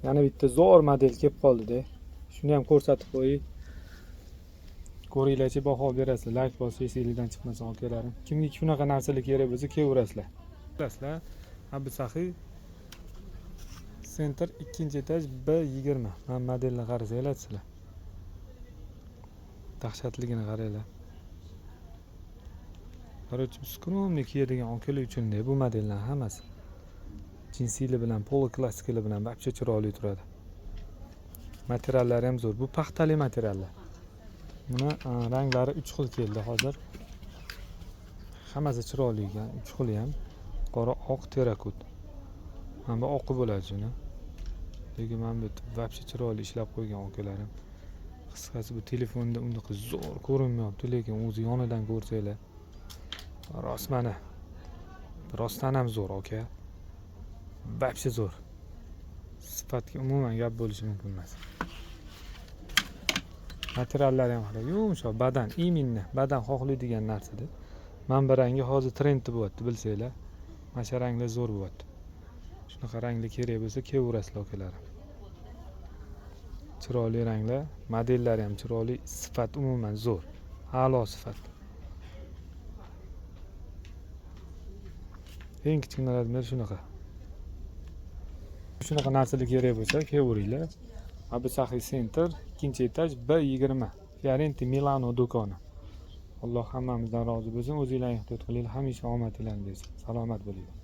Yana bitta zo'r model kelib qoldi-da. Shuni ham ko'rsatib qo'yay. Ko'ringlarchi, baho berasizlar. Layk bosish esinglardan chiqmasin, akalarim. Kimga shunaqa narsalar kerak bo'lsa, kelaverasizlar. Bilasizlar, Abu Saxiy Center, ikkinchi etaj, B20. Mana modelni qarasanglar sizlar. Dahshatligini qaranglar. Короче, скромный kiyadigan akalar uchun bu modellar hammasi. Jinsili bilan, polo klassikali bilan вообще chiroyli turadi. Materiallari ham zo'r. Bu paxtali materiallar. Buni ranglari 3 xil keldi hozir. Hammasi chiroyli ekan, 3 xili ham. Qora, oq, terrakot. Mana bu oqi bo'ladi shuni. Lekin mana bu вообще chiroyli ishlab qo'ygan akalarim. Qisqasi, bu telefonda unaqa zo'r ko'rinmayapti, lekin o'zi yonidan ko'rsanglar. Rost mana. Rostdan ham zo'r, aka. Вообще zo'r. Sifatga umuman gap bo'lishi mumkin emas. Materiallari ham qarang, yumshoq, badan, именно badan xohlaydigan narsada. Mana bu rangi hozir trendda bo'lyapti, bilsanglar. Mana shu ranglar zo'r bo'lyapti. Shunaqa ranglar kerak bo'lsa, kelaverasizlar, akalarim. Chiroyli ranglar, modellari ham chiroyli, sifat umuman zo'r. A'lo sifat. Eng kichkina razmer shunaqa. Shunaqa narsalar kerak bo'lsa, kelaveringlar. Abu Saxiy Center, ikkinchi etaj, B20. Fiorenti Milano do'koni. Alloh hammamizdan rozi bo'lsin. O'zinglarni ehtiyot qilinglar. Hamisha omadinglarni bersin. Salomat bo'linglar.